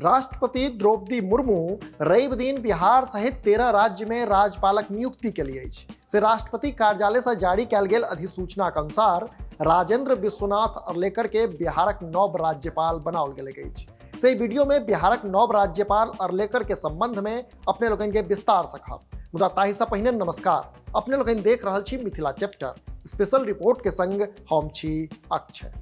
राष्ट्रपति द्रौपदी मुर्मू रवि दिन बिहार सहित 13 राज्य में राज्यपालक नियुक्ति के लिए अछि। से राष्ट्रपति कार्यालय से जारी कयल गेल अधिसूचना के अनुसार राजेंद्र विश्वनाथ अर्लेकर के बिहारक नव राज्यपाल बनाओल गेल अछि। से वीडियो में बिहारक नव राज्यपाल अर्लेकर के संबंध में अपने लोकनि के विस्तार से कहब, मुदा ताहि से पहिने नमस्कार। अपने लोकनि देख रहल छी मिथिला चैप्टर स्पेशल रिपोर्ट के संग हम छी अक्षय।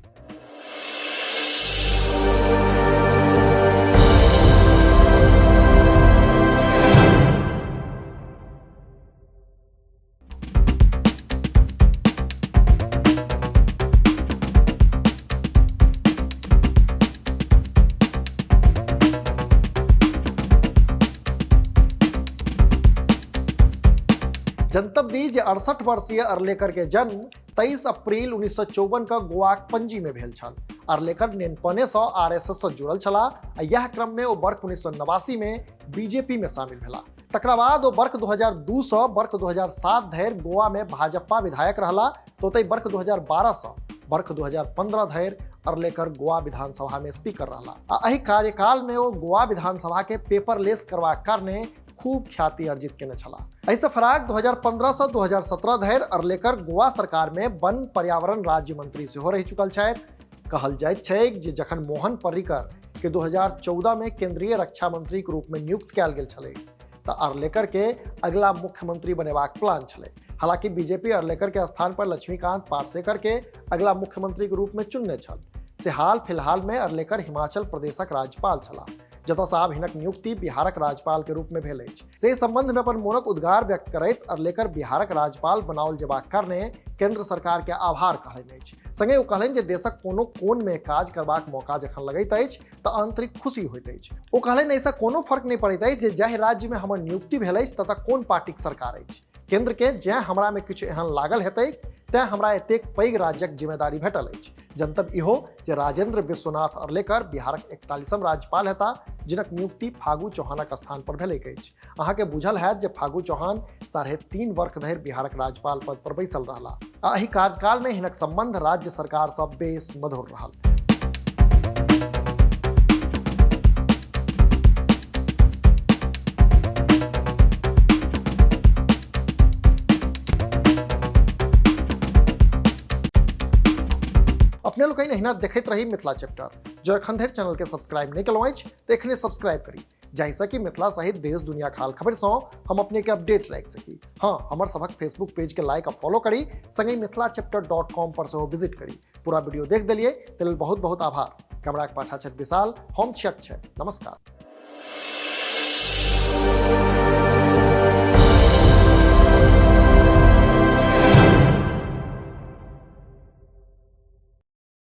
जनतब दी जे 68 वर्षीय अरलेकर के जन्म 23 अप्रैल 1954 का गोवाक पणजी में भेल छल। अरलेकर नेनपने से आरएसएस से जुड़ल छलाह आ यह क्रम में ओ वर्ष 1989 में बीजेपी में शामिल भेला। तकरा बाद ओ वर्ष 2002 से वर्ष 2007 धरि गोवा में भाजपा विधायक रहला, तो ओतहि वर्ष 2012 से वर्ष 2015 धरि अरलेकर गोवा विधानसभा में स्पीकर रहला आ एहि कार्यकाल में ओ गोवा विधानसभा के पेपरलेस करबाक कारणे खूब ख्याति अर्जित केने छलाह। एहिसँ फराक 2015 से 2017 धरि अरलेकर गोवा सरकार में वन पर्यावरण राज्य मंत्री सेहो रहि चुकल छथि। कहल जाइत छैक जे जखन मोहन पर्रिकर के 2014 में केंद्रीय रक्षा मंत्री के रूप में नियुक्त कयल गेल छलै तऽ अरलेकर के अगला मुख्यमंत्री बनेबाक प्लान छलै। हालांकि बीजेपी अरलेकर के स्थान पर लक्ष्मीकांत पार्सेकर के अगला मुख्यमंत्री के रूप में चुनने छल। से हाल फिलहाल में अरलेकर हिमाचल प्रदेशक राज्यपाल छलाह, जतऽ सँ आब हिनक नियुक्ति बिहारक राज्यपाल के रूप में भेल अछि। से संबंध में अपन मोनक उद्गार व्यक्त करैत अरलेकर बिहारक राज्यपाल बनाओल जेबाक कारणे केंद्र सरकार के आभार कहलनि अछि। संगे ओ कहलनि जे देशक कोनो कोन में काज करबाक मौका जखन लगैत अछि तऽ आंतरिक खुशी होइत अछि। ओ कहलनि एहिसँ कोनो फर्क नहि पड़ैत अछि जे जाहि राज्य में हमर नियुक्ति भेल अछि ततऽ कोन पार्टीक सरकार अछि। केंद्र के जैं हमरा में किछु एहन लागल हेतैक तैं हमरा एतेक पैघ राज्यक जिम्मेदारी भेटल अछि। जनतब इहो जे राजेंद्र विश्वनाथ अरलेकर बिहारक 41म राज्यपाल हेता, जिनक नियुक्ति फागू चौहानक स्थान पर भेलैक अछि। अहाँके बुझल हैत जे फागू चौहान 3.5 वर्ष धरि बिहारक राज्यपाल पद पर बैसल रहला आ एहि कार्यकाल में हिनक संबंध राज्य सरकार सँ बेस मधुर रहल। अपने लोकनि एहिना देखैत रही मिथिला चैप्टर। जो एखन धरि चैनल के सब्सक्राइब नहि केलहुँ अछि तऽ एखने सब्सक्राइब करी, जाहिसँ कि मिथिला सहित देश दुनिया हाल खबर सँ हम अपने के अपडेट राखि सकी। हाँ, हमर सभक फेसबुक पेज के लाइक आ फॉलो करी, संगहि मिथिला चैप्टर डॉट कॉम पर सेहो विजिट करी। पूरा वीडियो देख देलियै ताहि लेल बहुत बहुत आभार। कैमराक पाछा छथि विशाल, हम छी अक्षय। नमस्कार।